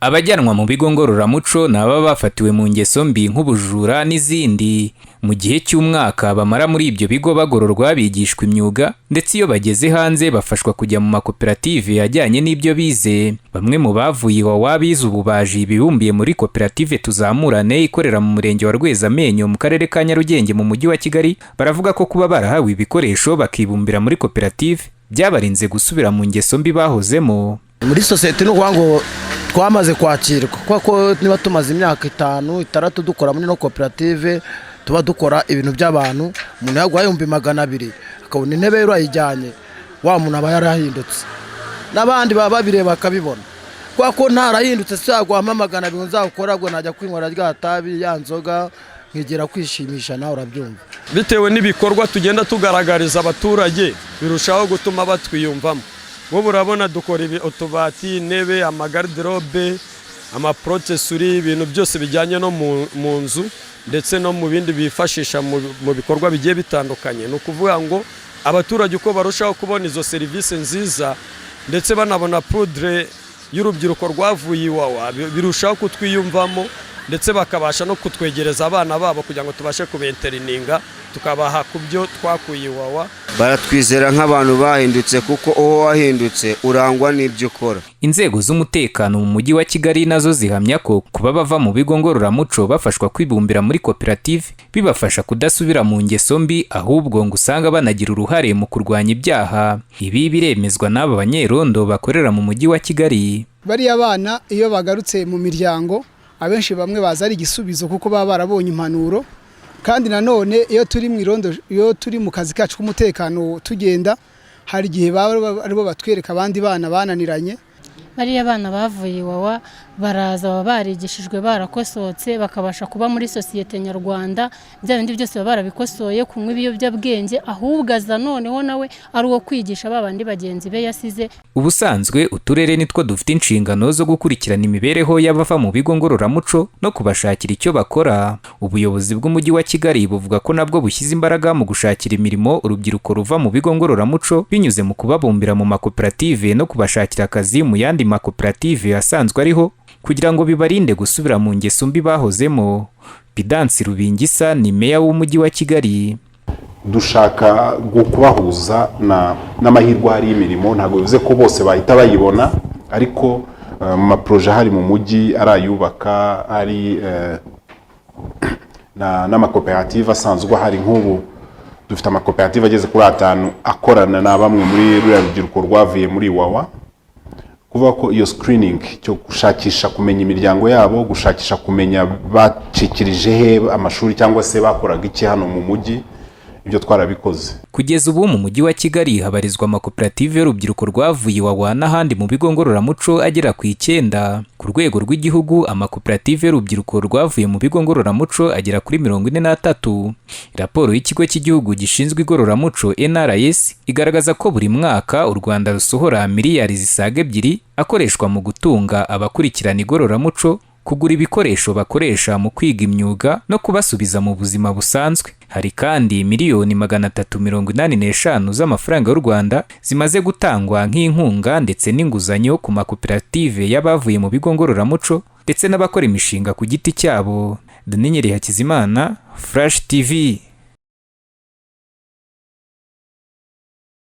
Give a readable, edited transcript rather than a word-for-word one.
Abajyanwa mu bigo ngororamuco ni ababa bafatiwe mu ngeso mbi nk'ubujura n'izindi. Mu gihe cy'umwaka bamara muri ibyo bigo bagororwa, bigishwa imyuga, ndetse iyo bageze hanze bafashwa kujya mu makoperative ajyanye n'ibyo bize. Bamwe mu bavuye Iwawa bize ububaji bibumbiye muri koperative Tuzamurane ikorera mu murenge wa Rwezamenyo mu karere ka Nyarugenge mu mujyi wa Kigali, baravuga ko kuba barahawe ibikoresho bakibumbira muri koperative byabarinze gusubira mu ngeso mbi bahozemo. Muri sosiyete ni ukuvuga ngo twamaze kwakirwa, kuko niba tumaze imyaka 5, 6 dukora muri ino koperative, tuba dukora ibintu by'abantu. Umuntu yaguha 200,000 akabona intebe ye urayijyanye, wa muntu aba yarahindutse, n'abandi baba babireba bakabibona. Kubera ko ntarahindutse si yaguhamo 200 nzawukora ngo najya kwinywera rya tabi, ya nzoga, nkigera kwishimisha, nawe urabyumva. Bitewe n'ibikorwa tugenda tugaragariza abaturage, birushaho gutuma batwiyumvamo. Nk'ubu urabona dukora utubati, intebe, amagarderobe, amaporotesuri, ibintu byose bijyanye no mu nzu ndetse no mu bindi bifashisha mu bikorwa bigiye bitandukanye. Ni ukuvuga ngo abaturage uko barushaho kubona izo serivisi nziza ndetse banabona poudre y'urubyiruko rwavuye Iwawa, birushaho kutwiyumvamo, ndetse bakabasha no kutwegereza abana babo kugira ngo tubashe kubenterininga, tukabaha ku byo twakuye Iwawa. Baratwizera nk'abantu bahindutse, kuko uwo wahindutse urangwa n'ibyo ukora. Inzego z'umutekano mu mujyi wa Kigali nazo zihamya ko kuba bava mu bigo ngororamuco bafashwa kwibumbira muri koperative bibafasha kudasubira mu ngeso mbi, ahubwo ngo usanga banagira uruhare mu kurwanya ibyaha. Ibi biremezwa n'aba banyerondo bakorera mu mujyi wa Kigali. Bariya bana iyo bagarutse mu miryango, abenshi bamwe baza ari igisubizo kuko baba barabonye impanuro. Kandi nanone iyo turi mu irondo, iyo turi mu kazi kacu k'umutekano tugenda, hari igihe baba aribo batwereka abandi bana bananiranye. Bariya bana bavuye Iwawa baraza baba barigishijwe, barakosotse, bakabasha kuba muri sosiyete nyarwanda. Bya bindi byose baba barabikosoye, kunywa ibiyobyabwenge, ahubwo aza noneho nawe ari uwo kwigisha ba bandi bagenzi be yasize. Ubusanzwe uturere nitwo dufite inshingano zo gukurikirana imibereho y'abava mu bigo ngororamuco no kubashakira icyo bakora. Ubuyobozi bw'umujyi wa Kigali buvuga ko nabwo bushyize imbaraga mu gushakira imirimo urubyiruko ruva mu bigo ngororamuco binyuze mu kubabumbira mu makoperative no kubashakira akazi mu yandi makoperative asanzwe ariho, kugira ngo bibarinde gusubira mu ngeso mbi bahozemo. Pidansi Rubingisa ni meya w'umujyi wa Kigali. Dushaka kubahuza n'amahirwe ahari y'imirimo. Ntabwo bivuze ko bose bahita bayibona, ariko mu maprojet ahari mu mujyi, ari ayubaka, ari n'amakoperative asanzwe ahari. Nk'ubu dufite amakoperative ageze kuri atanu akorana na bamwe muri ruriya rubyiruko rwavuye muri Iwawa. Kuvuga ko iyo screening cyo gushakisha kumenya imiryango yabo, gushakisha kumenya bacikirije he amashuri cyangwa se bakoraga iki hano mu mujyi, ibyo twarabikoze. Kugeza ubu mu mujyi wa Kigali habarizwa amakoperative y'urubyiruko rwavuye Iwawa n'ahandi mu bigo ngororamuco agera ku 9. Ku rwego rw'igihugu amakoperative y'urubyiruko rwavuye mu bigo ngororamuco agera kuri 43. Raporo y'ikigo cy'igihugu gishinzwe igororamuco NRS igaragaza ko buri mwaka u Rwanda rusohora miliyari zisaga 2 akoreshwa mu gutunga abakurikirana igororamuco, kugura ibikoresho bakoresha mu kwiga imyuga no kubasubiza mu buzima busanzwe. Hari kandi miliyoni 385 z'amafaranga y'u Rwanda zimaze gutangwa nk'inkunga ndetse n'inguzanyo ku makoperative y'abavuye mu bigo ngororamuco ndetse n'abakora imishinga ku giti cyabo. Daniel Hakizimana, Flash TV.